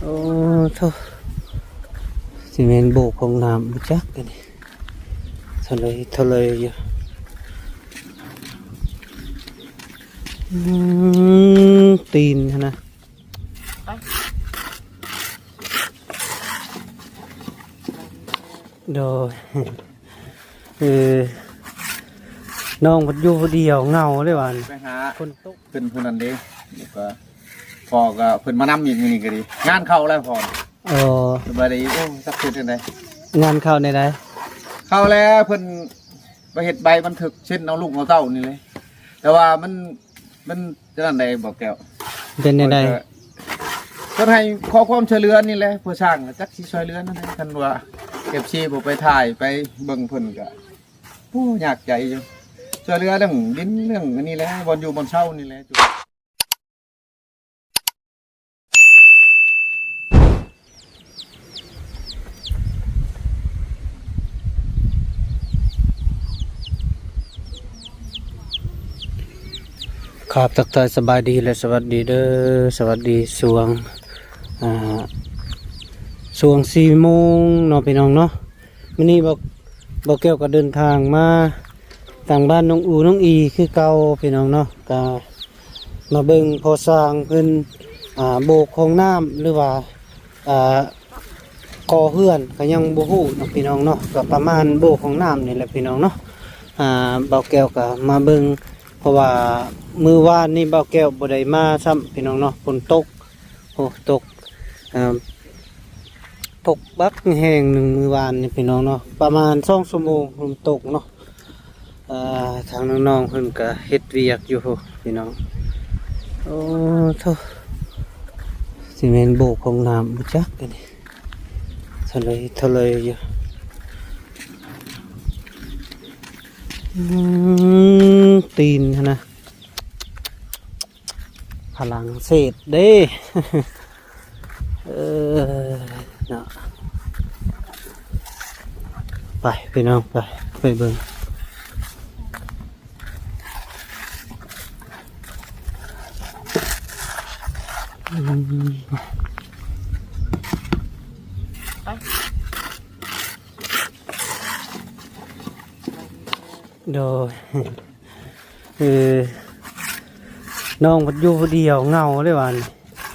ໂອ້ ໂທ້ ຊິແມ່ນໂບກຂອງນ້ຳບໍ່ຈັກອັນນີ້ ທະເລີ ທະເລີຢູ່ ອືມ ຕີນຫັ້ນນະ ໂດຍ ເອີ ນ້ອງພັດຢູ່ຜູ້ດຽວເຫງົາເລີຍຫວາ ໄປຫາ ຝົນຕົກ ເພິ່ນຜູ້ນັ້ນເດ້ ແລ້ວກໍພໍ່ກໍເພິ່ນມານຳອີກ ມື້ນີ້ກໍດີ ງານເຂົ້າແລ້ວພໍ່ ອໍ ສະບາຍດີ ໂອ້ ຈັກເຮັດຈັ່ງໃດ ງານເຂົ້າແນວໃດ ເຂົ້າແລ້ວ ເພິ່ນໄປເຮັດໃບບັນທຶກເຊັນເອົາລູກເອົາເຕົ້ານີ້ແຫຼະ ແຕ່ວ່າມັນ ມັນຈັ່ງໃດບໍ່ແກ້ວ ເປັນແນວໃດ ເພິ່ນໃຫ້ຂໍຄວາມຊ່ວຍເຫຼືອນີ້ແຫຼະ ຜູ້ສ້າງກໍຈັກຊິຊ່ວຍເຫຼືອແນວໃດ ຄັນວ່າເອັຟຊີບໍ່ໄປຖ່າຍໄປເບິ່ງເພິ່ນກໍ ໂອ້ ຍາກໃຈຢູ່ ຊ່ວຍເຫຼືອເລື່ອງດິນເລື່ອງອັນນີ້ແຫຼະ ບ່ອນຢູ່ບ່ອນເຊົານີ້ແຫຼະ. ຄັບ ທັກທາຍສະບາຍດີ ແລະ ສະຫວັດດີເດີ ສະຫວັດດີຊ່ວງ ອ່າ ຊ່ວງສີ່ໂມງເນາະ ພີ່ນ້ອງເນາະ. ມື້ນີ້ບ່າວ ບ່າວແກ້ວກໍເດີນທາງມາທາງບ້ານນ້ອງອູ ນ້ອງອີຄືເກົ່າ ພີ່ນ້ອງເນາະ. ກໍມາເບິ່ງພໍ່ຊ່າງເພິ່ນ ອ່າ ໂບກຫ້ອງນ້ຳ ຫຼືວ່າ ອ່າ ກໍ່ເຮືອນ ກໍຍັງບໍ່ຮູ້ເນາະ ພີ່ນ້ອງເນາະ. ກໍປະມານໂບກຫ້ອງນ້ຳນີ້ແຫຼະ ພີ່ນ້ອງເນາະ. ອ່າ ບ່າວແກ້ວກໍມາເບິ່ງ ເພາະວ່າມື້ວານນີ້ບ່າວແກ້ວບໍ່ໄດ້ມາຊ້ຳ ພີ່ນ້ອງເນາະ ຝົນຕົກ. ໂອ້ ຕົກ ເອີ່ມ ຕົກບັກແຮງໜຶ່ງມື້ວານນີ້ພີ່ນ້ອງເນາະ ປະມານສອງຊົ່ວໂມງຝົນຕົກເນາະ. ເອີ່ ທາງນ້ອງໆເພິ່ນກະເຮັດວຽກຢູ່ພຸ້ນພີ່ນ້ອງ. ໂອ້ ໂທ້ ຊິແມ່ນໂບກຂອງນ້ຳບໍ່ຈັກອັນນີ້ ທະເລີ ທະເລີຢູ່. ອືມ ຕີນຫັ້ນນະ ຝຣັ່ງເສດເດ້ ເອີ ເນາະ. ໄປພີ່ນ້ອງ ໄປ ໄປເບິ່ງ ອືມ ໂດຍ. ເອີ ນ້ອງພັດຢູ່ຜູ້ດຽວເຫງົາເລີຍຫວາ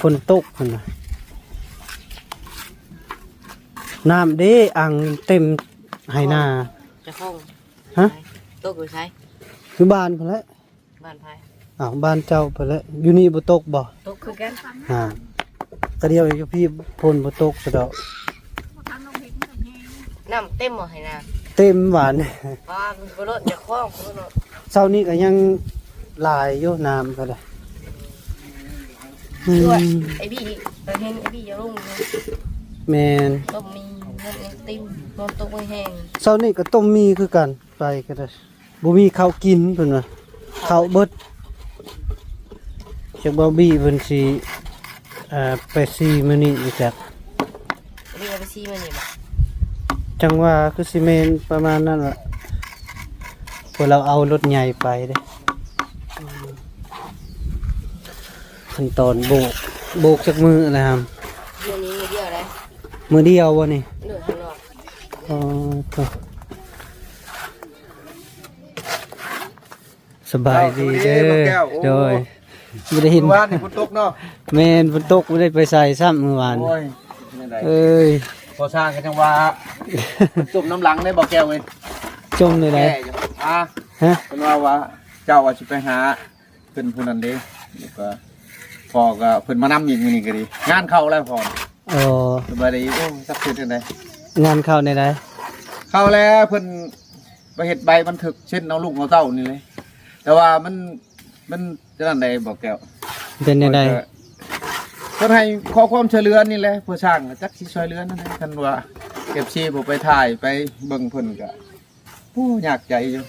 ຝົນຕົກພຸ້ນນະ ນ້ຳເດ້ ອັ່ງເຕັມໄຮ່ນາ. ເຈົ້າຂອງ ຮະ ຕົກຢູ່ໃສ? ຢູ່ບ້ານພຸ້ນແຫຼະ. ບ້ານໃຜ? ອ້າວ ບ້ານເຈົ້າພຸ້ນແຫຼະ. ຢູ່ນີ້ບໍ່ຕົກບໍ່? ຕົກຄືກັນ. ອ່າ ກະດຽວຢູ່ພີ້ຝົນບໍ່ຕົກຊະດອກ. ນ້ຳເຕັມບໍ່ໄຮ່ນາ? ເຕັມຫວານ. ປານບໍ່ລົດຈະຄອງບໍ່ລົດ. ເຊົ້ານີ້ກໍຍັງຫຼາຍຢູ່ນ້ຳກໍໄດ້. ອືມ ໄອ້ບີ ໄປເຫັນໄອ້ບີຢ່າລົງ. ແມ່ນ ຕົ້ມໝີ່ ນ້ຳຍັງເຕັມ ຝົນຕົກແຮງ. ເຊົ້ານີ້ກໍຕົ້ມໝີ່ຄືກັນ ໄປກໍໄດ້. ບໍ່ມີເຂົ້າກິນເພິ່ນວ່າ ເຂົ້າເບິດ. ຈັກບ່າວບີເພິ່ນຊິ ເອີ່ ໄປຊີມື້ນີ້ຢູ່ຈັກ ບີໄປຊີມື້ນີ້ບໍ່? ຈັ່ງວ່າຄືຊິແມ່ນປະມານນັ້ນລະ ເພາະລາວເອົາລົດໃຫຍ່ໄປເດ້. ຂັ້ນຕອນໂບກ ໂບກຈັກມື້ແລ້ວ? ມື້ນີ້ມື້ດຽວເດ້. ມື້ດຽວບໍ່ນີ້? ເດີ ອໍ ໂທ້. ສະບາຍດີເດີ ເຈົ້າ ສະບາຍດີ ບ່າວແກ້ວ. ໂອ້ ໂດຍ ບໍ່ໄດ້ເຫັນ ມື້ວານນີ້ຝົນຕົກເນາະ. ແມ່ນ ຝົນຕົກ ບໍ່ໄດ້ໄປໃສຊ້ຳມື້ວານ. ໂອ້ຍ ຈັ່ງໃດ ເອີຍ ພໍສ້າງກໍຈັ່ງວ່າ ຈົມນ້ຳຫຼັງເດ້ບ່າວແກ້ວເອີຍ. ຈົມແນວໃດ? ແກ່ຢູ່ ຮະ ຮະ ເພິ່ນວ່າ ວ່າເຈົ້າວ່າຊິໄປຫາ ເພິ່ນຜູ້ນັ້ນເດ້ ແລ້ວກໍພໍ່ກໍເພິ່ນມານຳອີກ ມື້ນີ້ກໍດີ ງານເຂົ້າແລ້ວພໍ່. ອໍ ສະບາຍດີ. ໂອ້ ຈັກເຮັດຈັ່ງໃດ ງານເຂົ້າແນວໃດ? ເຂົ້າແລ້ວ ເພິ່ນໄປເຮັດໃບບັນທຶກເຊັນເອົາລູກເອົາເຕົ້ານີ້ແຫຼະ ແຕ່ວ່າມັນ ມັນຈັ່ງໃດບໍ່ແກ້ວ ເປັນແນວໃດ? ເພິ່ນໃຫ້ຂໍຄວາມຊ່ວຍເຫຼືອນີ້ແຫຼະ ຜູ້ສ້າງກໍຈັກຊິຊ່ວຍເຫຼືອແນວໃດ ຄັນວ່າເອັຟຊີບໍ່ໄປຖ່າຍໄປເບິ່ງເພິ່ນກໍ ໂອ້ ຍາກໃຈຢູ່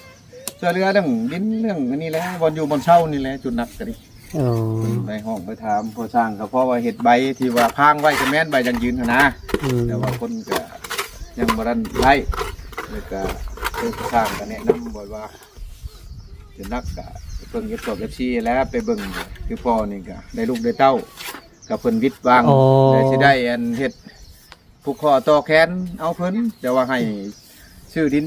ຊ່ວຍເຫຼືອເລື່ອງດິນເລື່ອງອັນນີ້ແຫຼະ ບ່ອນຢູ່ບ່ອນເຊົານີ້ແຫຼະ ຈຸດໜັກກໍດີ. ອໍ ໄປຮ້ອງໄປຖາມພໍ່ຊ່າງກໍພໍວ່າເຮັດໃບທີ່ວ່າພາງໄວ້ ກໍແມ່ນໃບຢັ້ງຢືນຫັ້ນນະ. ອືມ ແຕ່ວ່າຄົນກໍຍັງບໍ່ທັນໄດ້ ແລ້ວກໍເພິ່ນຊ່າງກໍແນະນຳ ບອກວ່າຈຸດໜັກກໍເພິ່ນເຮັດສອບເອັຟຊີແຫຼະ ໄປເບິ່ງ ຄືພໍ່ນີ້ກໍໄດ້ລູກໄດ້ເຕົ້າ ກໍເພິ່ນວິດຫວັງ ອໍ ແລະຊິໄດ້ອັນເຮັດຜູກຂໍ້ຕໍ່ແຂນເອົາເພິ່ນ ແຕ່ວ່າໃຫ້ຊື້ດິນ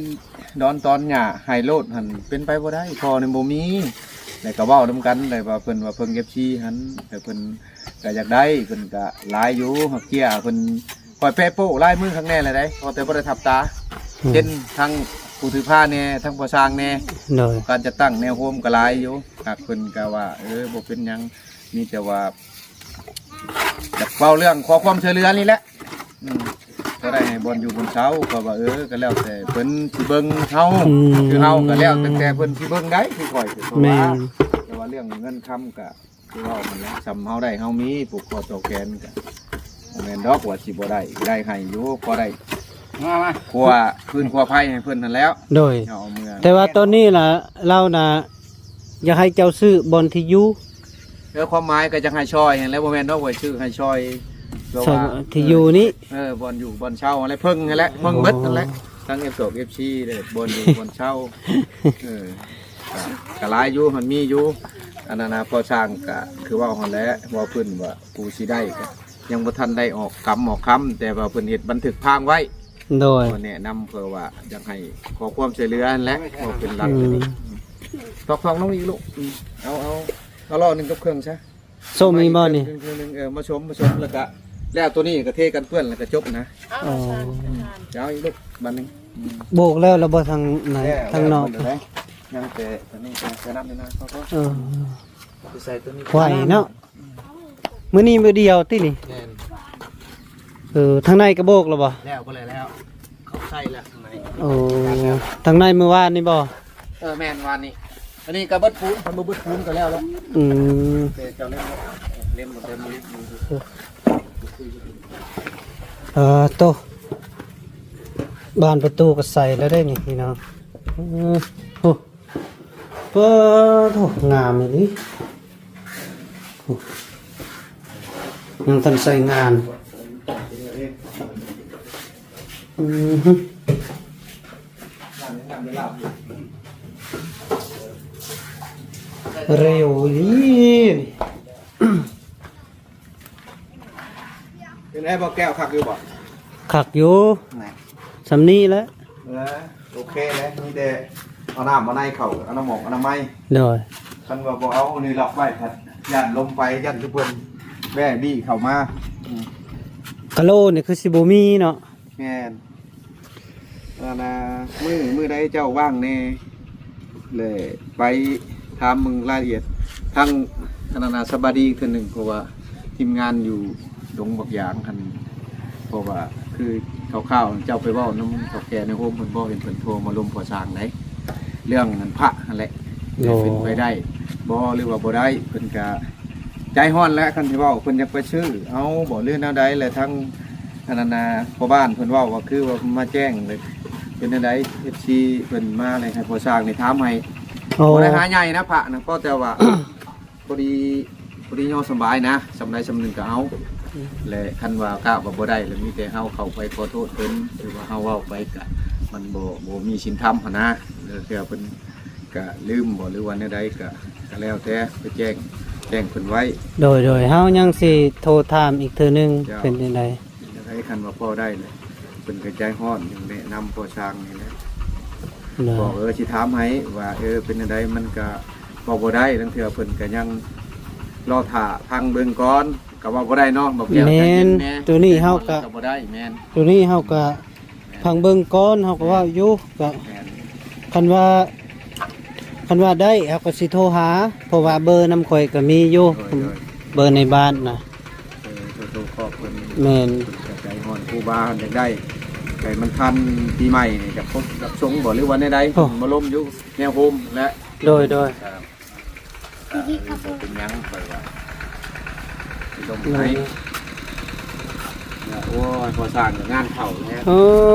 ດອນຕອນຫຍ້າໃຫ້ໂລດຫັ້ນ ເປັນໄປບໍ່ໄດ້ ພໍ່ນີ້ບໍ່ມີ. ແລ້ວກໍເວົ້ານຳກັນ ແລ້ວວ່າເພິ່ນວ່າເພິ່ງເອັຟຊີຫັ້ນ ແຕ່ເພິ່ນກໍຢາກໄດ້ ເພິ່ນກໍຫຼາຍຢູ່ ຫາກເຈ້ຍເພິ່ນ ຂ້ອຍແປະໂປ້ລາຍມືຂ້າງແນ່ແລ້ວໃດ ພໍແຕ່ບໍ່ໄດ້ທັບຕາ ອືມ ເຊັ່ນທາງຜູ້ຖືພາແນ່ ທາງພໍ່ຊ່າງແນ່ ໂດຍ ການຈັດຕັ້ງແນວໂຮມກໍຫຼາຍຢູ່ ຫາກເພິ່ນກໍວ່າ ເອີ ບໍ່ເປັນຫຍັງ ມີແຕ່ວ່າ ຢາກເວົ້າເລື່ອງຂໍຄວາມຊ່ວຍເຫຼືອນີ້ແຫຼະ ອືມ ກໍໄດ້ໃຫ້ບ່ອນຢູ່ບ່ອນເຊົາ ກໍວ່າ ເອີ ກໍແລ້ວແຕ່ເພິ່ນຊິເບິ່ງເຮົາ ອືມ ຄືເຮົາກໍແລ້ວແຕ່ ແຕ່ເພິ່ນຊິເບິ່ງໄດ້ ຄືຂ້ອຍ ແມ່ນ ແຕ່ວ່າເລື່ອງເງິນຄຳກໍ ຄືເວົ້າຫັ້ນແຫຼະ ສ່ຳເຮົາໄດ້ເຮົາມີ ຜູກຂໍ້ຕໍ່ແຂນກະບໍ່ແມ່ນດອກວ່າຊິບໍ່ໄດ້ ໄດ້ໃຫ້ຢູ່ ພໍໄດ້ ມາ ມາ ຄົວ ພື້ນຄົວໄພໃຫ້ເພິ່ນຫັ້ນແຫຼ້ວ ໂດຍ ເອົາເມືອ ແຕ່ວ່າຕອນນີ້ລະ ລາວນະ ຢາກໃຫ້ເຈົ້າຊື້ບ່ອນທີ່ຢູ່ ເອີ ຄວາມໝາຍກໍຢາກໃຫ້ຊ່ອຍຫັ້ນແຫຼະ ບໍ່ແມ່ນດອກວ່າຊື້ໃຫ້ຊ່ອຍ ແບບວ່າ ທີ່ຢູ່ນີ້ ເອີ ບ່ອນຢູ່ບ່ອນເຊົາຫັ້ນແຫຼະ ເພິ່ງຫັ້ນແຫຼະ ເພິ່ງເບິດຫັ້ນແຫຼະ ໂອ້ ທັງເອັຟສອງ ເອັຟຊີ ເດ້ ບ່ອນຢູ່ບ່ອນເຊົາ ເອີ ກະ ກະຫຼາຍຢູ່ ຫັ້ນມີຢູ່ ອັນນັ້ນນະ ພໍ່ຊ່າງກະຄືເວົ້າຫັ້ນແຫຼະ ເວົ້າເພິ່ນວ່າຜູ້ຊິໄດ້ກະຍັງບໍ່ທັນໄດ້ອອກກຳອອກຄຳ ແຕ່ວ່າເພິ່ນເຮັດບັນທຶກພາງໄວ້ ໂດຍ ກໍແນະນຳເພື່ອວ່າຢາກໃຫ້ຂໍຄວາມຊ່ວຍເຫຼືອຫັ້ນແຫຼະ ເວົ້າເປັນຫຼັກ ອືມ ນີ້ ຕອກໆລົງອີກລູກ ອືມ ເອົາ ເອົາ ເອົາລໍ້ໜຶ່ງກັບເຄື່ອງຊະ ໂຊມີບໍ່ນີ້ ເອີ ມາຊົມ ມາຊົມ ແລ້ວກະ ແລ້ວໂຕນີ້ກະເທກັນເປື້ອນ ແລ້ວກະຈົບນະ ເອົາ ເອົາອີກລູກບາດໜຶ່ງ ອືມ ໂບກແລ້ວ ແລ້ວບໍ່ທາງໃນ ແລ້ວ ທາງນອກ ແລ້ວ ຍັງແຕ່ອັນນີ້ ແຕ່ນັ້ນນະ ເອີ ໄປໃສ່ໂຕນີ້ ໄຫວເນາະ ມື້ນີ້ມື້ດຽວຕິນີ້ ແມ່ນ ເອີ ທາງໃນກະໂບກແລ້ວບໍ່ ແລ້ວ ບໍ່ແລ້ວ ແລ້ວ ເຂົາໃສ່ແລ້ວ ໂອ້ ທາງໃນມື້ວານນີ້ບໍ່ ເອີ ແມ່ນ ວານນີ້ ອັນນີ້ກະເບິດປູນ ຄັນບໍ່ເບິດປູນກະແລ້ວແລ້ວ ອືມ ແຕ່ເຈົ້າເລັມ ເລັມ ເລັມ ເອີ ໂຕ ບານປະຕູກະໃສ່ແລ້ວເດ້ນີ້ພີ່ນ້ອງ ເອີ ໂອ້ ປາໂທ ງາມອີ່ຫຼີ ໂອ້ ຍັງທັນໃຊ້ງານ ອືມ ເລວອີ່ຫຼີນີ້. ເປັນໄງ ບໍ່ແກ້ວ ຄັກຢູ່ບໍ່? ຄັກຢູ່ ນະ ສ່ຳນີ້ແຫຼະ ເອີ ໂອເຄເລີຍ ມີແຕ່ເອົານ້ຳເອົາໃນເຂົ້າ ອະນາມັຍ ອະນາໄມ ໂດຍ ຄັນວ່າບໍ່ເອົານີ້ລັອກໄວ້ ຢ້ານລົມໄປ ຢ້ານທຸກເພິ່ນແບ້ບີ້ເຂົ້າມາ ອືມ ກະໂລນີ້ຄືຊິບໍ່ມີເນາະ ແມ່ນ ອັນນ່າ ມື້ ມື້ໃດເຈົ້າວ່າງແດ່ ແລະ ໄປຖາມເບິ່ງລາຍລະອຽດທາງ ອັນນັ້ນນະ ສະບາຍດີອີກເທື່ອໜຶ່ງ ເພາະວ່າທີມງານຢູ່ດົງບັກຢາງຫັ້ນ ເພາະວ່າຄືຄ່າວໆ ເຈົ້າໄປເວົ້ານຳເຖົ້າແກ່ໃນໂຮມເພິ່ນບໍ່ ເຫັນເພິ່ນໂທມາລົມພໍຊ່າງໃດ ເລື່ອງນັ້ນພະຫັ້ນແຫຼະ ໂອ້ ເປັນໄປໄດ້ບໍ່ ຫຼືວ່າບໍ່ໄດ້ ເພິ່ນກະໃຈຮ້ອນແຫຼະ ຄັນຊິເວົ້າ ເພິ່ນຢາກໄປຊື້ເອົາບໍ່ ຫຼືແນວໃດ ແລະ ທາງ ອັນນັ້ນນະ ພໍ່ບ້ານເພິ່ນເວົ້າວ່າ ຄືວ່າມາແຈ້ງເລີຍ ເປັນແນວໃດ ເອັຟຊີ ເພິ່ນມາເລີຍ ໃຫ້ພໍ່ຊ່າງນີ້ຖາມໃຫ້ ໂອ້ ບໍ່ໄດ້ຫາໃຫຍ່ນະ ພະນະ ກໍແຕ່ວ່າ ພໍດີ ພໍດີຍໍສະບາຍນະ ສ່ຳໃດສ່ຳໜຶ່ງກໍເອົາ ອືມ ແລະ ຄັນວ່າກະວ່າບໍ່ໄດ້ ແລ້ວມີແຕ່ເຮົາເຂົ້າໄປຂໍໂທດເພິ່ນ ຫຼືວ່າເຮົາເວົ້າໄປກະ ມັນບໍ່ ບໍ່ມີສິນທຳຫັ້ນນະ ເທື່ອເພິ່ນ ກະລືມບໍ່ ຫຼືວ່າແນວໃດກະ ກະແລ້ວແຕ່ໄປແຈ້ງ ແຈ້ງເພິ່ນໄວ້ ໂດຍ ໂດຍ ເຮົາຍັງຊິໂທຖາມອີກເທື່ອໜຶ່ງ ເຈົ້າ ເປັນຈັ່ງໃດ ຈັ່ງໃດ ຄັນວ່າພໍໄດ້ແຫຼະ ເພິ່ນກະໃຈຮ້ອນ ຍັງແນະນຳພໍ່ຊ່າງນີ້ແຫຼະ ໂດຍ ບອກ ເອີ ຊິຖາມໃຫ້ວ່າ ເອີ ເປັນຈັ່ງໃດ ມັນກະເວົ້າບໍ່ໄດ້ ລາງເທື່ອເພິ່ນກະຍັງລໍຖ້າຟັງເບິ່ງກ່ອນ ກະເວົ້າບໍ່ໄດ້ເນາະ ບອກແລ້ວ ແມ່ນ ໃຈເຢັນແນ່ ໂຕນີ້ເຮົາກະ ແຕ່ເຮົາກະບໍ່ໄດ້ ແມ່ນ ໂຕນີ້ເຮົາກະ ອືມ ຟັງເບິ່ງກ່ອນ ເຮົາກໍເວົ້າຢູ່ ກໍ ແມ່ນ ຄັນວ່າ ຄັນວ່າໄດ້ ເຮົາກໍຊິໂທຫາ ເພາະວ່າເບີນຳຂ້ອຍກໍມີຢູ່ ໂດຍ ໂດຍ ເບີໃນບ້ານນະ ເອີ ໂທ ໂທຂອບເພິ່ນ ແມ່ນ ເພິ່ນກໍໃຈຮ້ອນ ຄູບາຢາກໄດ້ ໃຫ້ມັນທັນປີໃໝ່ນີ້ ຈະຄົບຈະສົງບໍ່ ຫຼືວ່າແນວໃດ ໂອ້ ມາລົມຢູ່ແນວໂຮມແຫຼະ ໂດຍ ໂດຍ ອ່າ ເອີ ບໍ່ເປັນຫຍັງ ຂ້ອຍວ່າຊິລົມໃຫ້ ໂອ້ຍ ພໍສ້າງກໍງານເຂົ້າແລ້ວ ໂອ້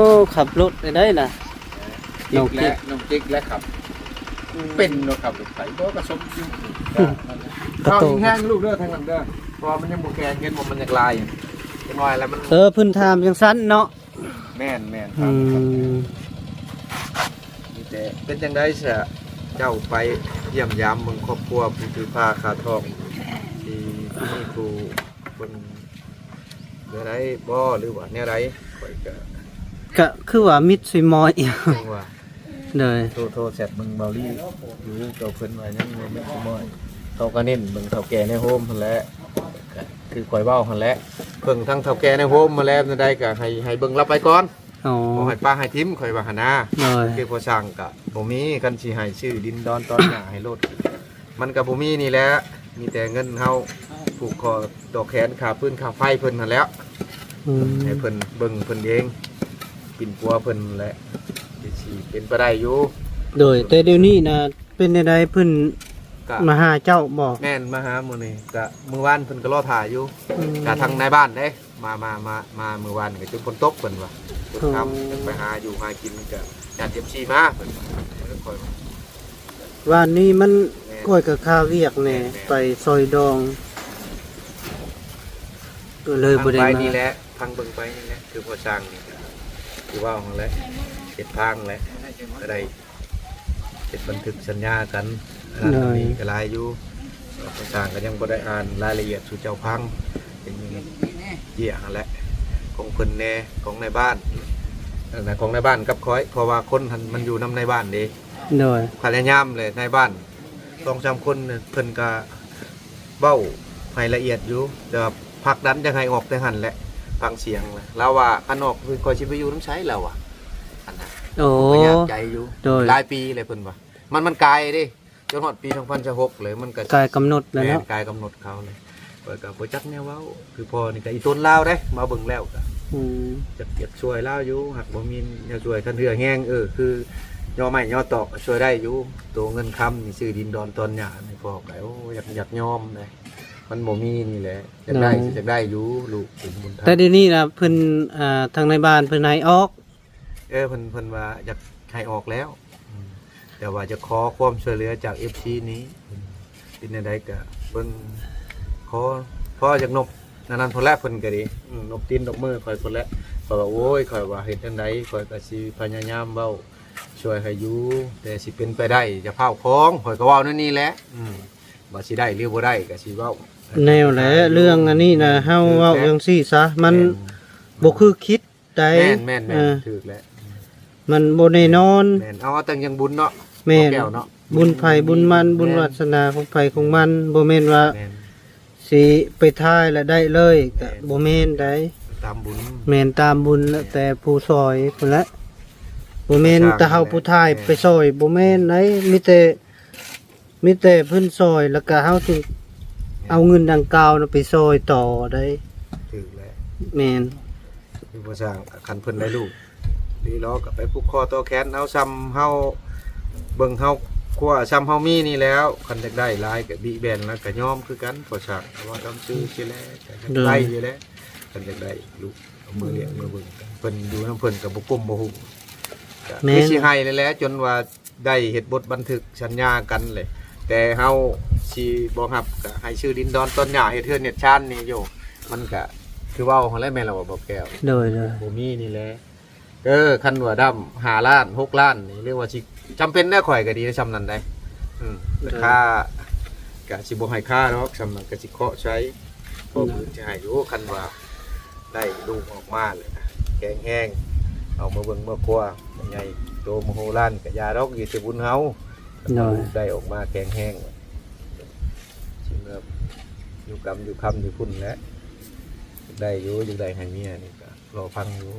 ຂັບລົດໄດ້ນະ ເອີ ນ້ອງຈິກ ນ້ອງຈິກແຫຼະ ນ້ອງຈິກແຫຼະຂັບ ອືມ ເປັນເນາະ ຂັບລົດໄຖ ບໍ່ ກໍສົມຢູ່ ກະໂຕ ເອົາອີກແຮງລູກເດີ ທາງຫຼັງເດີ ເພາະວ່າມັນຍັງບໍ່ແຂງ ເຫັນບໍ່ ມັນຍັງລາຍ ຈັກໜ້ອຍແລ້ວມັນ ເອີ ເພິ່ນຖາມຈັ່ງຊັ້ນເນາະ ແມ່ນໆ ອືມ ມີແຕ່ເປັນຈັ່ງໃດຊະ ເຈົ້າໄປຢ້ຽມຢາມເບິ່ງຄອບຄົວຜູ້ຖືພາຄາທອງ ທີ່ມີຜູ້ ເບິ່ງແນວໃດບໍ່ ຫຼືວ່າແນວໃດ ຂ້ອຍກະ ກະຄືວ່າມິດຊິມອຍ ຈັ່ງວ່າ ໂດຍ ໂທ ໂທແຊັດເບິ່ງເບົາລີຢູ່ ເຈົ້າເພິ່ນວ່າຍັງບໍ່ມີສະໝອຍ ເຂົາກໍເນັ້ນເບິ່ງເຖົ້າແກ່ໃນໂຮມຫັ້ນແຫຼະ ກະຄືຂ້ອຍເວົ້າຫັ້ນແຫຼະ ເບິ່ງທັງເຖົ້າແກ່ໃນໂຮມມາແລ້ວ ແນວໃດກໍໃຫ້ ໃຫ້ເບິ່ງລາວໄປກ່ອນ ອໍ ບໍ່ໃຫ້ປະໃຫ້ຖິ້ມ ຂ້ອຍວ່າຫັ້ນນາ ໂດຍ ຄືພໍ່ຊ່າງກໍບໍ່ມີ ຄັນຊິໃຫ້ຊື້ດິນດອນຕອນຫຍ້າໃຫ້ໂລດ ມັນກໍບໍ່ມີນີ້ແຫຼະ ມີແຕ່ເງິນເຮົາຜູກຂໍ້ຕໍ່ແຂນ ຄ່າຟືນຄ່າໄຟເພິ່ນຫັ້ນແຫຼະ ອືມ ໃຫ້ເພິ່ນເບິ່ງເພິ່ນເອງ ປິ່ນປົວເພິ່ນແຫຼະ ທີ່ຊິເປັນໄປໄດ້ຢູ່ ໂດຍ ແຕ່ດຽວນີ້ນະ ເປັນແນວໃດ ເພິ່ນ ກະ ມາຫາເຈົ້າບໍ່? ແມ່ນ ມາຫາມື້ນີ້ ກະມື້ວານເພິ່ນກໍລໍຖ້າຢູ່ ອືມ ກະທາງນາຍບ້ານເດ້ ມາ ມາ ມາ ມາມື້ວານກໍຈົນຝົນຕົກ ເພິ່ນວ່າ ຝົນຄ່ຳ ອໍ ຢາກໄປຫາຢູ່ຫາກິນ ກໍຢ້ານເອັຟຊີມາ ເພິ່ນວ່າ ຂ້ອຍວ່າ ວານນີ້ມັນ ແມ່ນ ຂ້ອຍກໍຄາວຽກແດ່ ແມ່ນໆ ໄປຊ່ອຍດອງ ກໍເລີຍບໍ່ໄດ້ມາ ທາງໄປນີ້ແຫຼະ ທາງເບິ່ງໄປນີ້ແຫຼະ ຄືພໍ່ຊ່າງນີ້ ຄືເວົ້າຫັ້ນແຫຼະ ເຮັດທາງແຫຼະ ກໍໄດ້ເຮັດບັນທຶກສັນຍາກັນ ອັນນັ້ນ ໂດຍ ອັນນີ້ກໍຫຼາຍຢູ່ ພໍ່ຊ່າງກໍຍັງບໍ່ໄດ້ອ່ານລາຍລະອຽດສູ່ເຈົ້າຟັງ ເປັນເຈ້ຍຫັ້ນແຫຼະ ຂອງເພິ່ນແດ່ ຂອງນາຍບ້ານ ເອີ ຂອງນາຍບ້ານກັບຂ້ອຍ ເພາະວ່າຄົນຫັ້ນມັນຢູ່ນຳນາຍບ້ານເດ້ ໂດຍ ພະຍາຍາມແຫຼະ ນາຍບ້ານສອງສາມຄົນ ເພິ່ນກະເວົ້າໃຫ້ລະອຽດຢູ່ ແຕ່ວ່າຜັກດັນຢາກໃຫ້ອອກແຕ່ຫັ້ນແຫຼະ ຟັງສຽງລະ ລາວວ່າ ຄັນອອກຂ້ອຍຊິໄປຢູ່ນຳໃສ ລາວວ່າ ອັນນັ້ນ ໂອ້ ກໍຍາກໃຈຢູ່ ໂດຍ ຫຼາຍປີແລ້ວ ເພິ່ນວ່າ ມັນ ມັນກາຍເດ້ ຈົນຮອດປີສອງພັນຊາວຫົກເລີຍ ມັນກໍກາຍກຳນົດແລ້ວເນາະ ແມ່ນ ກາຍກຳນົດເຂົາເລີຍ ຂ້ອຍກໍບໍ່ຈັກແນວເວົ້າ ຄືພໍ່ນີ້ກໍອີຕົນລາວເດ້ ມາເບິ່ງແລ້ວກໍ ອືມ ຢາກ ຢາກຊ່ວຍລາວຢູ່ ຫາກບໍ່ມີແນວຊ່ວຍ ຄັນເຫື່ອແຮງ ເອີ ຄືຍໍໄມ້ຍໍຕອກກໍຊ່ວຍໄດ້ຢູ່ ໂຕເງິນຄຳນີ້ ຊື້ດິນດອນຕອນຫຍ້າໃຫ້ພໍ່ກໍ ໂອ້ ຢາກ ຢາກຍອມເດ້ ມັນບໍ່ມີນີ້ແຫຼະ ຢາກໄດ້ ໂດຍ ຢາກໄດ້ຢູ່ ລູກເປັນບຸນທຳ ແຕ່ດຽວນີ້ນະ ເພິ່ນ ອ່າ ທາງນາຍບ້ານເພິ່ນໃຫ້ອອກ ເອີ ເພິ່ນ ເພິ່ນວ່າຢາກໃຫ້ອອກແລ້ວ ອືມ ແຕ່ວ່າຈະຂໍຄວາມຊ່ວຍເຫຼືອຈາກເອັຟຊີນີ້ ເປັນແນວໃດກະເບິ່ງ ຂໍ ພໍຢາກນົບນັ້ນພຸ້ນແຫຼະ ເພິ່ນກະດີ ອືມ ນົບຕີນນົບມືຂ້ອຍພຸ້ນແຫຼະ ຂ້ອຍວ່າ ໂອ້ຍ ຂ້ອຍວ່າເຮັດຈັ່ງໃດ ຂ້ອຍກະຊິພະຍາຍາມເວົ້າຊ່ວຍໃຫ້ຢູ່ ແຕ່ຊິເປັນໄປໄດ້ ຢ່າຟ້າວຂອງ ຂ້ອຍກະເວົ້າແນວນີ້ແຫຼະ ອືມ ວ່າຊິໄດ້ຫຼືບໍ່ໄດ້ກະຊິເວົ້າ ແນວແຫຼະ ເລື່ອງອັນນີ້ນະ ເຮົາເວົ້າຈັ່ງຊີ້ຊະ ມັນ ແມ່ນ ບໍ່ຄືຄິດ ໃດ ແມ່ນໆໆ ເອີ ຖືກແລ້ວ ມັນບໍ່ແນ່ນອນ ແມ່ນ ເອົາ ເອົາແຕ່ຍັງບຸນເນາະ ແມ່ນ ບໍ່ແກ້ວເນາະ ບຸນໃຜບຸນມັນ ແມ່ນ ບຸນວາສະໜາຂອງໃຜຂອງມັນ ບໍ່ແມ່ນວ່າ ແມ່ນ ຊິໄປຖ່າຍແລ້ວໄດ້ເລີຍ ແມ່ນ ກໍບໍ່ແມ່ນໃດ ຕາມບຸນ ແມ່ນຕາມບຸນ ແລ້ວແຕ່ຜູ້ຊ່ອຍພຸ້ນແຫຼະ ບໍ່ແມ່ນແຕ່ເຮົາຜູ້ຖ່າຍ ແມ່ນ ໄປຊ່ອຍ ບໍ່ແມ່ນໃດ ມີແຕ່ ມີແຕ່ເພິ່ນຊ່ອຍ ແລ້ວກະເຮົາຈຶ່ງເອົາເງິນດັ່ງກ່າວນະໄປຊ່ອຍຕໍ່ໄດ໋ ຖືກແລ້ວ ແມ່ນ ຄືບໍ່ຊ່າງ ຄັນເພິ່ນໄດ້ລູກດີລໍກໍໄປຜູກຄໍຕໍ່ແຂນເອົາ ຊ່ຳເຮົາເບິ່ງເຮົາຄົວ ຊ່ຳເຮົາມີນີ້ແລ້ວ ຄັນຢາກໄດ້ຫຼາຍກໍບີແບນ ແລ້ວກໍຍອມຄືກັນ ພໍຊ່າງເວົ້າຕາມຊື່ຊີ້ແຫຼະ ກໍຢາກໄດ້ຢູ່ແຫຼະ ຄັນຢາກໄດ້ລູກ ເອົາມືລ້ຽງມືເບິ່ງ ເພິ່ນຢູ່ນຳເພິ່ນກໍບໍ່ກຸ້ມບໍ່ຫຸ້ມ ກໍ ແມ່ນ ຄືຊິໃຫ້ແຫຼະ ຈົນວ່າ ໄດ້ເຮັດບົດບັນທຶກສັນຍາກັນເລີຍ ແຕ່ເຮົາຊິບໍ່ຮັບ ກະໃຫ້ຊື້ດິນດອນຕອນຫຍ້າ ເຮັດເຮືອນເຮັດຊານນີ້ຢູ່ ມັນກະຄືເວົ້າຫັ້ນແຫຼະ ແມ່ນລະບໍ່ ບໍ່ແກ້ວ? ໂດຍໆ ບໍ່ມີນີ້ແຫຼະ ເອີ ຄັນວ່າດຳຫ້າລ້ານ ຫົກລ້ານນີ້ ຫຼືວ່າຊິຈຳເປັນແນວຂ້ອຍກະດີຊ່ຳນັ້ນໃດ໋ ອືມ ລາຄາກະຊິບໍ່ໃຫ້ຄ່າດອກ ຊ່ຳນັ້ນກະຊິເຄາະໃສ່ ພໍພື້ນຊິໃຫ້ຢູ່ ຄັນວ່າ ໄດ້ລູກອອກມາແລ້ວນະ ແຂງແຮງ ເອົາມາເບິ່ງເມືອຄົວໃຫຍ່ໂຕມະໂຫລານກະຢ່າດອກ ຢູ່ແຕ່ບຸນເຮົາ ໂດຍ ໄດ້ອອກມາແຂງແຮງ ຊິເມືອຢູ່ກຳຢູ່ຄຳຢູ່ພຸ້ນແຫຼະ ໄດ້ຢູ່ ຢາກໄດ້ໃຫ້ເມຍນີ້ກະລໍຟັງຢູ່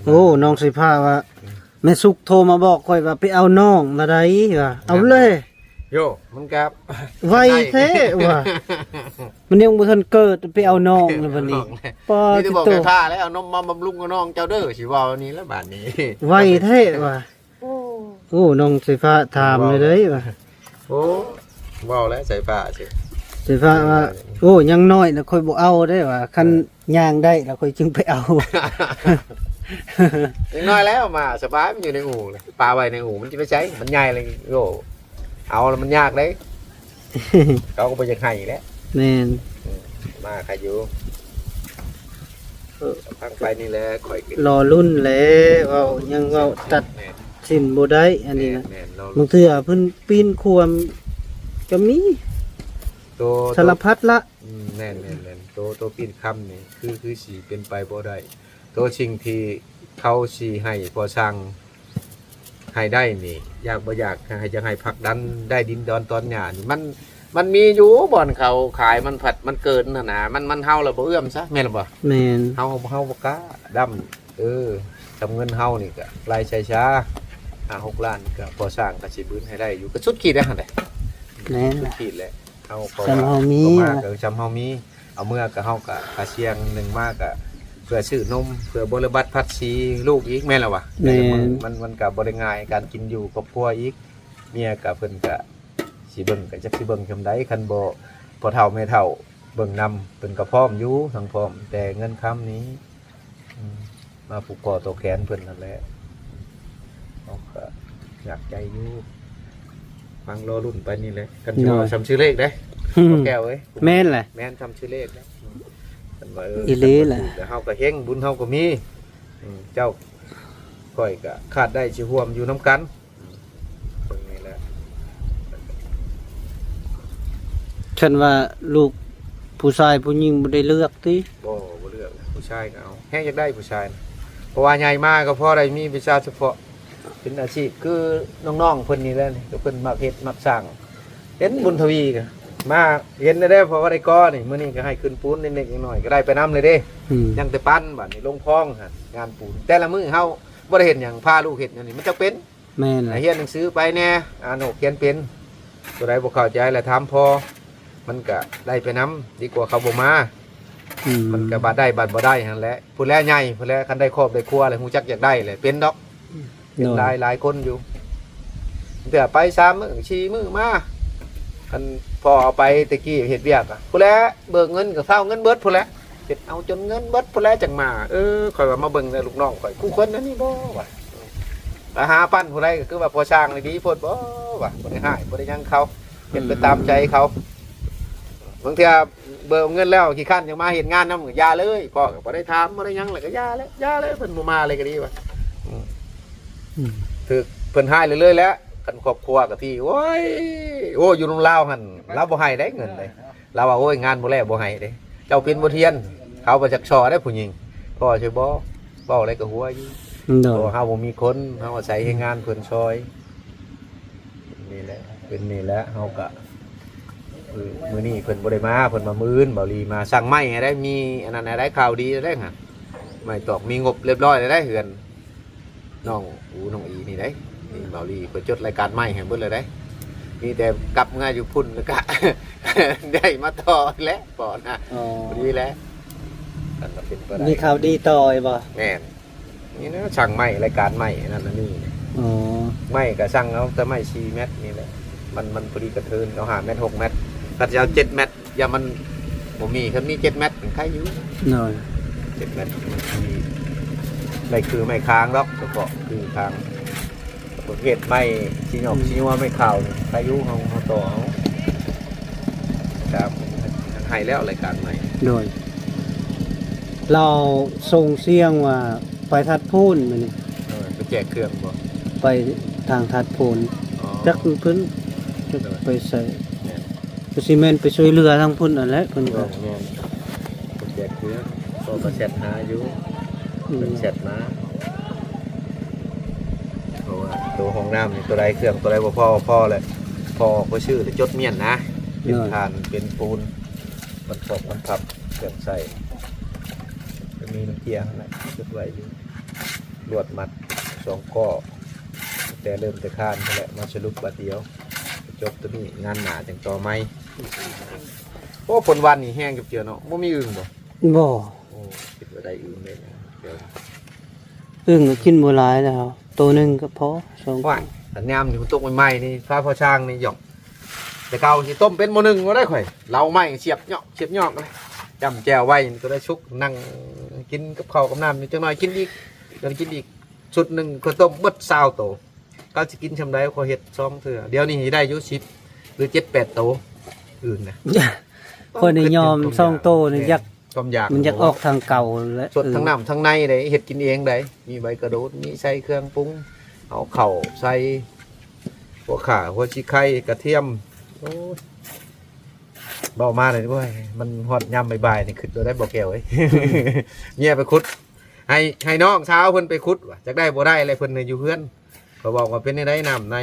ໂອ້ ນ້ອງສີຟ້າວ່າ ອືມ ແມ່ສຸກໂທມາບອກຂ້ອຍວ່າໄປເອົານ້ອງລະໃດວ່າ ເອົາເລີຍ ໂຢ ມັນກະໄວແທ້ວ່າ ມັນຍັງບໍ່ທັນເກີດໄປເອົານ້ອງແລ້ວບັດນີ້ ປ້າ ມີແຕ່ບອກແຕ່ຖ້າແລ້ວ ເອົານົມມາບຳລຸງກັບນ້ອງເຈົ້າເດີ ຊິເວົ້ານີ້ແຫຼະບາດນີ້ ໄວແທ້ວ່າ ໂອ້ ໂອ້ ນ້ອງສາຍຟ້າຖາມເລີຍເດ້ວ່າ ໂອ້ ເວົ້າແລ້ວສາຍຟ້າຊິ ສາຍຟ້າວ່າ ໂອ້ ຍັງນ້ອຍນະ ຂ້ອຍບໍ່ເອົາເດ້ວ່າ ຄັນ ເອີ ຍ່າງໄດ້ແລ້ວຂ້ອຍຈຶ່ງໄປເອົາ ຍັງນ້ອຍແລ້ວ ມາສະບາຍ ມັນຢູ່ໃນອູ່ ປາໄວ້ໃນອູ່ ມັນຊິໄປໃສ ມັນໃຫຍ່ແລ້ວ ໂອ້ ເອົາແລ້ວມັນຍາກເດ້ ເຂົາກໍບໍ່ຢາກໃຫ້ແຫຼະ ແມ່ນ ອືມ ມາໃຄຢູ່ ເອີ ທາງໄປນີ້ແຫຼະ ຂ້ອຍກໍລໍລຸ້ນແຫຼະ ເວົ້າຍັງເວົ້າຕັດ ແມ່ນ ສິນບໍ່ໄດ້ ອັນນີ້ນະ ແມ່ນໆ ລໍລຸ້ນ ບາງເທື່ອເພິ່ນປີນຂວມກໍມີ ໂຕ ສາລະພັດລະ ອືມ ແມ່ນໆໆ ໂຕ ໂຕປີ້ນຄຳນີ້ ຄື ຄືຊິເປັນໄປບໍ່ໄດ້. ໂຕສິ່ງທີ່ເຂົາຊິໃຫ້ພໍ່ຊ່າງໃຫ້ໄດ້ນີ້ ຢາກບໍ່ຢາກ ໃຫ້ ຢາກໃຫ້ຜັກດັນໄດ້ດິນດອນຕອນຫຍ້ານີ້ ມັນ ມັນມີຢູ່ບ່ອນເຂົາຂາຍ ມັນພັດ ມັນເກີນຫັ້ນນະ ມັນ ມັນເຮົາລະບໍ່ເອື້ອມຊະ ແມ່ນລະບໍ່? ແມ່ນ ເຮົາ ເຮົາບໍ່ກ້າດຳ ເອີ ຈຳເງິນເຮົານີ້ກະລາຍໃຊ້ຊາ ຫ້າຫົກລ້ານ ກະພໍສ້າງກະຊິບືນໃຫ້ໄດ້ຢູ່ ກະສຸດຂີດແລ້ວຫັ້ນແຫຼະ ແມ່ນ ສຸດຂີດແລ້ວ ເຮົາ ເພາະວ່າ ສ່ຳເຮົາມີ ເຮົາມາກະສ່ຳເຮົາມີ ເອົາເມືອກະເຮົາກະ ກະສ່ຽງໜຶ່ງມາກະ ເພື່ອຊື້ນົມ ເພື່ອບໍລິບັດພາສີລູກອີກ ແມ່ນລະວະ? ແມ່ນ ມັນ ມັນກະບໍ່ໄດ້ງ່າຍ ການກິນຢູ່ຄອບຄົວອີກ ເມຍກະເພິ່ນກະ ຊິເບິ່ງກະຈັກຊິເບິ່ງສ່ຳໃດ ຄັນບໍ່ພໍ່ເຖົ້າແມ່ເຖົ້າເບິ່ງນຳ ເພິ່ນກະພ້ອມຢູ່ ທັງພ້ອມ ແຕ່ເງິນຄຳນີ້ ອືມ ມາຜູກຄໍຕໍ່ແຂນເພິ່ນຫັ້ນແຫຼະ ເຮົາກະໜັກໃຈຢູ່ ຟັງລໍລຸ້ນໄປນີ້ແຫຼະ ຄັນຊິເວົ້າ ໂດຍ ສ່ຳຊື່ເລກເດ້ ອືມ ພໍ່ແກ້ວເອີຍ ແມ່ນແຫຼະ ແມ່ນສ່ຳຊື່ເລກເດ້ ຄັນວ່າ ເອີ ອີ່ຫຼີແຫຼະ ຄັນວ່າຖືກແລ້ວເຮົາກະເຮັງ ບຸນເຮົາກະມີ ອືມ ເຈົ້າຂ້ອຍກະຄາດໄດ້ຊິຮ່ວມຢູ່ນຳກັນ ອືມ ເບິ່ງນີ້ແຫຼະ ຄັນວ່າລູກຜູ້ຊາຍຜູ້ຍິງບໍ່ໄດ້ເລືອກຕິ? ບໍ່ ບໍ່ເລືອກ ຜູ້ຊາຍກະເອົາ ແຮງຢາກໄດ້ຜູ້ຊາຍນະ ເພາະວ່າໃຫຍ່ມາກະພໍໄດ້ມີວິຊາສະເພາະ ເປັນອາຊີບຄືນ້ອງໆເພິ່ນນີ້ແຫຼະ ກະເພິ່ນມັກເຮັດມັກສ້າງ ເຫັນບຸນທະວີກະມາເຫັນແດ່ ເພາະວ່າໄດ້ກໍນີ້ ມື້ນີ້ກະໃຫ້ຂຶ້ນປູນເລັກໆນ້ອຍໆ ກະໄດ້ໄປນຳເລີຍເດ້ ອືມ ຍັງແຕ່ປັ້ນ ບາດນີ້ລົງພອງຫັ້ນ ງານປູນ ແຕ່ລະມື້ເຮົາບໍ່ໄດ້ເຮັດຫຍັງ ພາລູກເຮັດແນວນີ້ ມັນຈັກເປັນ ແມ່ນແຫຼະ ກະຮຽນໜັງສືໄປແດ່ ອ່ານອອກຂຽນເປັນ ໂຕໃດບໍ່ເຂົ້າໃຈລະຖາມພໍ່ ມັນກະໄດ້ໄປນຳ ດີກວ່າເຂົາບໍ່ມາ ອືມ ມັນກະບາດໄດ້ບາດບໍ່ໄດ້ຫັ້ນແຫຼະ ພຸ້ນແຫຼະໃຫຍ່ພຸ້ນແຫຼະ ຄັນໄດ້ຄອບໄດ້ຄົວແລ້ວ ຮູ້ຈັກຢາກໄດ້ແຫຼະ ເປັນດອກ ເປັນ ໂດຍ ຫຼາຍ ຫຼາຍຄົນຢູ່ ເທື່ອໄປສາມມື້ສີ່ມື້ມາ ຄັນພໍ່ເອົາໄປແຕ່ກີ້ເຮັດວຽກ ພຸ້ນແຫຼະ ເບີກເງິນກະເຊົາເງິນເບິດພຸ້ນແຫຼະ ເຮັດເອົາຈົນເງິນເບິດພຸ້ນແຫຼະ ຈັ່ງມາ ເອີ ຂ້ອຍວ່າມາເບິ່ງແຕ່ລູກນ້ອງຂ້ອຍ ຄູ່ຄົນອັນນີ້ບໍ່ວ່າ ໄປຫາປັ້ນຜູ້ໃດກະຄືວ່າພໍ່ຊ່າງນີ້ດີໂພດບໍ່ວ່າ ບໍ່ໄດ້ຮ້າຍບໍ່ໄດ້ຫຍັງເຂົາ ເຮັດໄປຕາມໃຈເຂົາ ບາງເທື່ອເບີກເງິນແລ້ວຂີ້ຄ້ານຢາກມາເຮັດງານນຳ ກະຢ່າເລີຍ ພໍ່ກະບໍ່ໄດ້ຖາມບໍ່ໄດ້ຫຍັງ ແລ້ວກະຢ່າແຫຼະ ຢ່າເລີຍ ເພິ່ນບໍ່ມາເລີຍກະດີວ່າ ອືມ ອືມ ຖືກເພິ່ນຮ້າຍເລື້ອຍໆແຫຼະ ຄັນຄອບຄົວກະທີ່ ໂອ້ຍ ໂອ້ ຢູ່ນຳລາວຫັ້ນ ລາວບໍ່ໃຫ້ໄດ້ເງິນເດ້ ລາວວ່າ ໂອ້ຍ ງານບໍ່ແລ້ວບໍ່ໃຫ້ເດ້ ເຈົ້າເປັນບົດຮຽນ ເຂົາບໍ່ຈັກສໍ້ເດ້ຜູ້ຍິງ ພໍໃຊ່ບໍ່ ເວົ້າແລ້ວກະຫົວຢູ່ ໂດຍ ເພາະວ່າເຮົາບໍ່ມີຄົນ ເຮົາອາໄສແຮງງານເພິ່ນຊ່ອຍ ນີ້ແຫຼະ ເປັນນີ້ແຫຼະ ເຮົາກະ ມື້ ມື້ນີ້ເພິ່ນບໍ່ໄດ້ມາ ເພິ່ນມາມື້ອື່ນ ເບົາຫຼີມາສັ່ງໄມ້ໃຫ້ໄດ້ ມີອັນນັ້ນໃຫ້ໄດ້ ຂ່າວດີໃຫ້ໄດ້ຫັ້ນ ໄມ້ຕອກ ມີງົບຮຽບຮ້ອຍແລ້ວໄດ໋ ເຮືອນ ນ້ອງອູ ນ້ອງອີນີ້ໄດ໋ ນີ້ເບົາຫຼີ ຂ້ອຍຈົດລາຍການໄມ້ໃຫ້ເບິດແລ້ວໄດ໋ ມີແຕ່ກັບເມືອຢູ່ພຸ້ນແລ້ວກະ ໄດ້ມາຕໍ່ແຫຼະ ພໍນະ ອໍ ພໍດີແຫຼະ ຄັນວ່າເປັນໄປໄດ້ ມີຂ່າວດີຕໍ່ອີກບໍ່? ແມ່ນ ນີ້ນະ ຊ່າງໄມ້ ລາຍການໄມ້ ອັນນັ້ນອັນນີ້ ອໍ ໄມ້ກະສັ່ງເອົາແຕ່ໄມ້ສີ່ແມັດນີ້ແຫຼະ ມັນ ມັນພໍດີກະເທີນ ເອົາຫ້າແມັດຫົກແມັດ ຄັນຊິເອົາເຈັດແມັດ ຢ່າມັນບໍ່ມີ ຄັນມີເຈັດແມັດມັນໄຄຢູ່ ໂດຍ ເຈັດແມັດມັນຊິໄດ້ຄືໄມ້ຄາງດອກ ສະເພາະຄືຄາງ ປະເພດໄມ້ຊິຫຍອກຊິຍົວໄມ້ຂາວນີ້ ໄຄຢູ່ ເຮົາ ເຮົາຕໍ່ເອົາ ຕາມ ໃຫ້ແລ້ວລາຍການໄມ້ ໂດຍ ລາວສົ່ງສຽງວ່າໄປທາດໂພນມື້ນີ້ ເອີ ໄປແຈກເຄື່ອງບໍ່? ໄປທາງທາດໂພນ ອໍ ຈັກເພິ່ນ ຈັກ ໂດຍ ໄປໃສ ແມ່ນ ກະຊິແມ່ນໄປຊ່ວຍເຫຼືອທາງພຸ້ນຫັ້ນແຫຼະ ເພິ່ນກະ ແມ່ນ ເພິ່ນແຈກເຄືອ ເພາະກະແຊັດຫາຢູ່ ອືມ ເພິ່ນແຊັດມາ ເພາະວ່າໂຕຫ້ອງນ້ຳນີ້ ໂຕໃດເຄື່ອງໂຕໃດບໍ່ພໍ ພໍແຫຼະ ພໍໄປຊື້ແລ້ວຈົດມ້ຽນນະ ເປັນຖ່ານ ເປັນປູນ ບັນຄອກບັນພັບ ເຄື່ອງໃຊ້ ກະມີນ້ຳເຈ້ຍຫັ້ນແຫຼະ ຈົດໄວ້ຢູ່ ລວດມັດສອງກໍ ແຕ່ເລີ່ມແຕ່ຄານຫັ້ນແຫຼະ ມາສະຫຼຸບບາດດຽວ ຈົບໂຕນີ້ ງານໜ້າຈັ່ງຕໍ່ໃໝ່. ໂອ້ ຝົນວານນີ້ແຮງຈັບເຈື່ອເນາະ ບໍ່ມີອຶ່ງບໍ່? ບໍ່ ໂອ້ ຄິດວ່າໄດ້ອຶ່ງໄດ້ຫຍັງ ອຶ່ງກະກິນບໍ່ຫຼາຍແລ້ວ ໂຕໜຶ່ງກະພໍ ສອງ ຫວ້າຍ ຄັນຍາມນີ້ຝົນຕົກໃໝ່ໆນີ້ ພາພໍ່ຊ່າງນີ້ຫຍ້ອງ ແຕ່ເກົ່າຊິຕົ້ມເປັນໝໍ້ໜຶ່ງບໍ່ໄດ້ຂ້ອຍ ເລົາໄມ້ສຽບເຍາະ ສຽບຍອກ ຈ້ຳແຈ່ວໄວ້ ໂຕໃດສຸກ ນັ່ງກິນກັບເຂົ້າກັບນ້ຳ ຈັກໜ້ອຍກິນອີກ ຢາກກິນອີກ ຊຸດໜຶ່ງຂ້ອຍຕົ້ມເບິດຊາວໂຕ ກະຊິກິນຊ່ຳໃດ ຂ້ອຍເຮັດສອງເທື່ອ ດຽວນີ້ຊິໄດ້ຢູ່ສິບ ຫຼື ເຈັດແປດໂຕ ອຶ່ງນະ ຂ້ອຍນີ້ຍອມສອງໂຕນີ້ ຢາກ ຄວາມຢາກ ມັນຢາກອອກທາງເກົ່າແຫຼະ ສົດທັງນ້ຳທັງໃນເດ້ ເຮັດກິນເອງໄດ໋ ມີໃບກະໂດດ ມີໃສ່ເຄື່ອງປຸງ ເອົາເຂົ້າໃສ່ ຫົວຂ່າ ຫົວສີໄຄ ກະທຽມ ໂອ້ຍ ເວົ້າມາເລີຍ ໂອ້ຍ ມັນຮອດຍາມບ່າຍໆນີ້ ຄຶດບໍ່ໄດ້ບໍ່ແກ້ວເອີຍ ເມຍໄປຂຸດ ໃຫ້ ໃຫ້ນ້ອງສາວເພິ່ນໄປຂຸດວ່າ ຈັກໄດ້ບໍ່ໄດ້ແຫຼະ ເພິ່ນຢູ່ເຮືອນ. ເຂົາບອກວ່າ ເປັນແນວໃດ ນ້ຳໃນ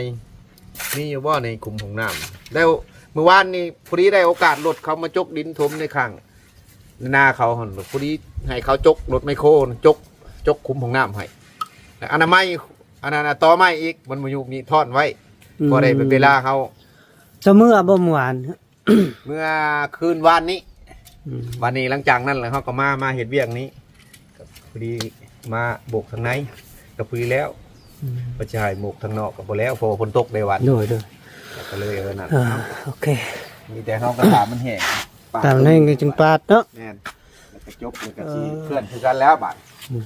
ມີຢູ່ບໍ່ໃນຂຸມຫ້ອງນ້ຳ? ແລ້ວມື້ວານນີ້ພໍດີໄດ້ໂອກາດ ລົດເຂົາມາຈົກດິນຖົມໃນຂ້າງນາເຂົາຫັ້ນ ພໍດີໃຫ້ເຂົາຈົກ ລົດໄມໂຄຈົກ ຈົກຂຸມຫ້ອງນ້ຳໃຫ້ ແລ້ວອະນາໄມ ອັນນັ້ນນະ ຕໍ່ໄມ້ອີກ ມັນບໍ່ຍຸກນີ້ ທ້ອນໄວ້ ອືມ ພໍໄດ້ເວລາເຮົາ. ເຈົ້າເມືອບໍ່ມື້ວານ? ເມື່ອຄືນວານນີ້ ອືມ ວານນີ້ ຫຼັງຈາກນັ້ນແລ້ວ ເຮົາກໍມາ ມາເຮັດວຽກນີ້ ກໍພໍດີມາໂບກທາງໃນ ກໍພໍດີແລ້ວ ອືມ ວ່າຊິໃຫ້ໂບກທາງນອກກໍບໍ່ແລ້ວ ເພາະວ່າຝົນຕົກໃນວັນ ໂດຍ ໂດຍ ກໍເລີຍ ເອີ ນັ້ນ ເອີ ໂອເຄ ມີແຕ່ເຮົາກໍຖ້າມັນແຫ້ງ ປາດ ຖ້າມັນແຫ້ງກໍຈຶ່ງປາດເນາະ ແມ່ນ ແລ້ວກໍຈົບ ແລ້ວກໍຊິ ເອີ ເຄື່ອນຄືກັນແລ້ວບາດ ອືມ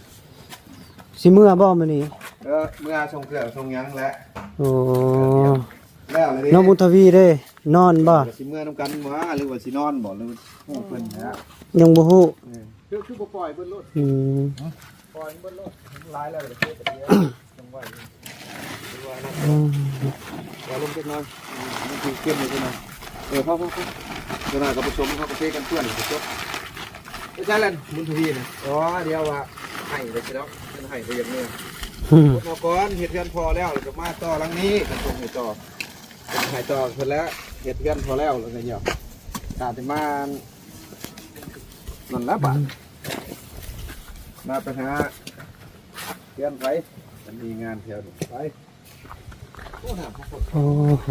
ຊິເມືອບໍ່ມື້ນີ້? ເອີ ເມືອສົ່ງເຄື່ອງສົ່ງຫຍັງແຫຼະ ໂອ້ ແລ້ວແລ້ວເດ້ ນ້ອງບຸນທະວີເດ້ ນອນບໍ່? ເອີ ຊິເມືອນຳກັນຫວາ ຫຼືວ່າຊິນອນບໍ່ ຫຼືວ່າ ຮູ້ເພິ່ນນະ ຍັງບໍ່ຮູ້ ເອີ ຄື ຄືບໍ່ປ່ອຍເພິ່ນໂລດ ອືມ ປ່ອຍເພິ່ນໂລດ ຫຼາຍແລ້ວກໍເກັບໄປເດ ຕ້ອງໄວ້ ຫຼືວ່ານັ້ນ ອືມ ເອົາລົງຈັກໜ່ອຍ ມັນຄືເກັບໄວ້ຈັກໜ່ອຍ ເອີ ພໍໆໆ ຈັກໜ່ອຍກໍປະສົມ ເຮົາກໍເທກັນເປື້ອນ ກໍຈົບ. ໄປໃສແລ້ວບຸນທະວີນະ? ອໍ ດຽວວ່າໃຫ້ໄປຊິດອກ ເພິ່ນໃຫ້ໄປຢ່າງເມືອ ອືມ ເອົາກ່ອນ ເຮັດເຮືອນພໍແລ້ວ ແລ້ວກໍມາຕໍ່ຫຼັງນີ້ ກັນສົ່ງໃຫ້ຕໍ່ ເພິ່ນໃຫ້ຕໍ່ເພິ່ນແລ້ວ ເຮັດເຮືອນພໍແລ້ວ ແລ້ວກໍຫຍັງ ຖ້າຈະມາ ນັ້ນລະບາດ ອືມ ມາໄປຫາເຮືອນໃຜ ມັນມີງານແຖວນີ້ ໄປ. ໂອ້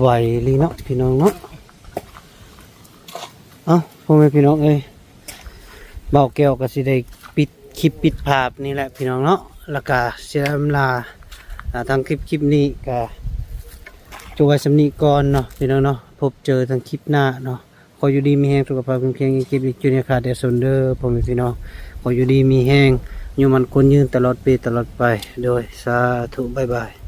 ໄວອີ່ຫຼີເນາະ ພີ່ນ້ອງເນາະ. ເອົ້າ ພໍ່ແມ່ພີ່ນ້ອງເອີຍ ບ່າວແກ້ວກໍຊິໄດ້ປິດຄລິບປິດພາບນີ້ແຫຼະ ພີ່ນ້ອງເນາະ ແລ້ວກໍຊິອຳລາ ອ່າ ທາງຄລິບ ຄລິບນີ້ກໍຈົບໄວ້ສ່ຳນີ້ກ່ອນເນາະ ພີ່ນ້ອງເນາະ. ພົບເຈີທາງຄລິບໜ້າເນາະ. ຂໍຢູ່ດີມີແຮງ ສຸຂະພາບເຂັ້ມແຂງ ຢ່າເຈັບ ຢ່າຈົນ ຢ່າຂາດ ຢ່າສົນເດີ ພໍ່ແມ່ພີ່ນ້ອງ. ຂໍຢູ່ດີມີແຮງ ຢູ່ໝັ້ນຄົນຍືນ ຕະຫຼອດປີຕະຫຼອດໄປ ໂດຍ ສາທຸ ບາຍບາຍ.